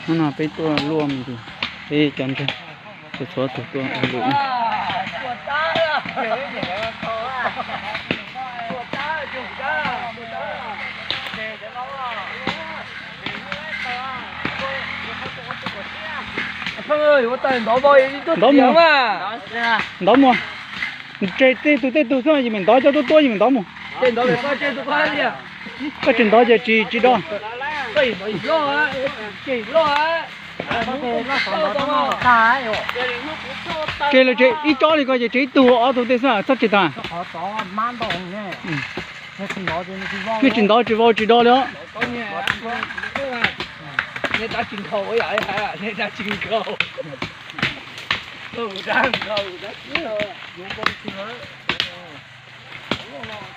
Hnub no peb tuaj luaj me ntsis, peb cov ntseeg txhua txhua tus tuaj ua lus. Ntov mus, ntov mus. Tseg tej tug tej tug xwb, yus mam ntov cov tuab tuab, yus mam ntov mus. Koj tsis ntov ces tsis tsis do. Tseg los tseg ib tsob li ko ces tseg ib tug ob tug tej xwb, txhob tseg tag. Nej tsis ntov tsis vau tsis do li os.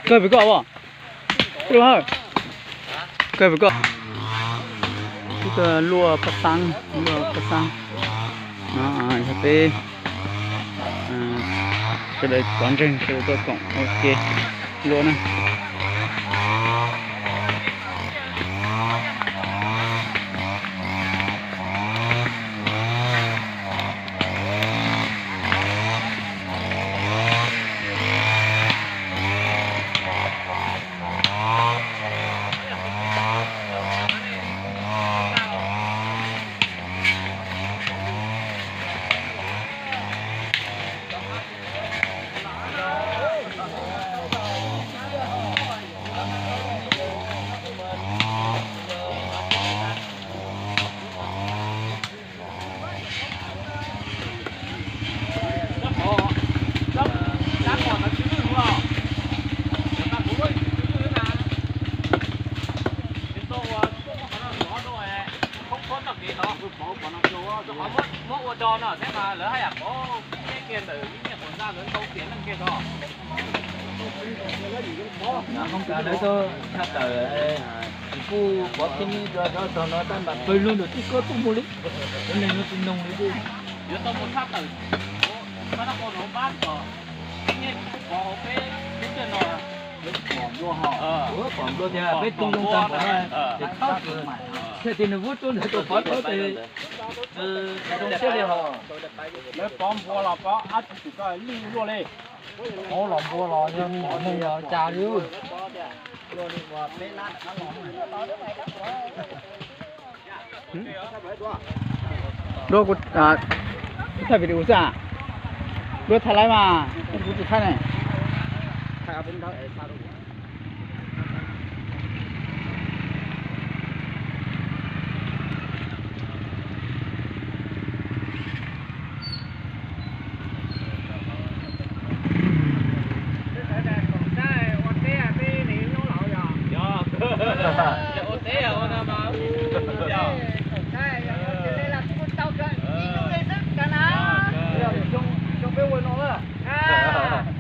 Kawg pem koj as. Kawg pem koj. Peb tuaj luaj paj xab, luaj paj xab no, yog peb sawv daws cov ntseeg sawv daws tuaj koom ua ke luaj na. Hoob kas lawv tau tshaj tawm, tsis pub pov thib ib rau rau tog no tab mas pawg lug ntawm tib kob tuaj mus li, cov neeg no tsis noog li. Yuav tau mus tshaj tawm, pov hauv peb lub tiaj no, pom nplua tias peb tu zoo tag npaum no, ces thab thiaj tias nws vuab rau ntawd tau pov rau tes zoo siab li hos. Lawv pov npua los pov ab tsi tsis koj lwj luaj li. Pov los npua los yog me nyuam neeg los cas li. Dua kuv thaij video xwb a. Dua thaij laiv mas kuv tsis thaij ne.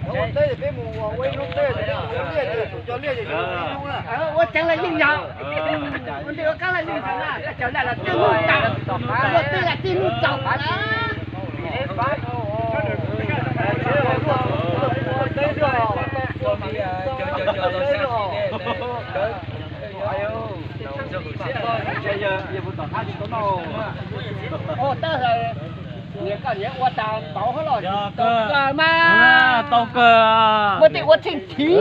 Ua teb peb mus ua ib lub teb, ua liaj ces tus cog liaj ces ib lub na. Ua tsev los yeej yog, ua nti ua qab los yeej yog na, cov lawm los tij nuj tsaus, ua teb los tij nuj tsaus na. Tab sis niam koj niam ua tas npaum hab los tau kawg mas, tau kawg, muaj tej ua tsheej thiv.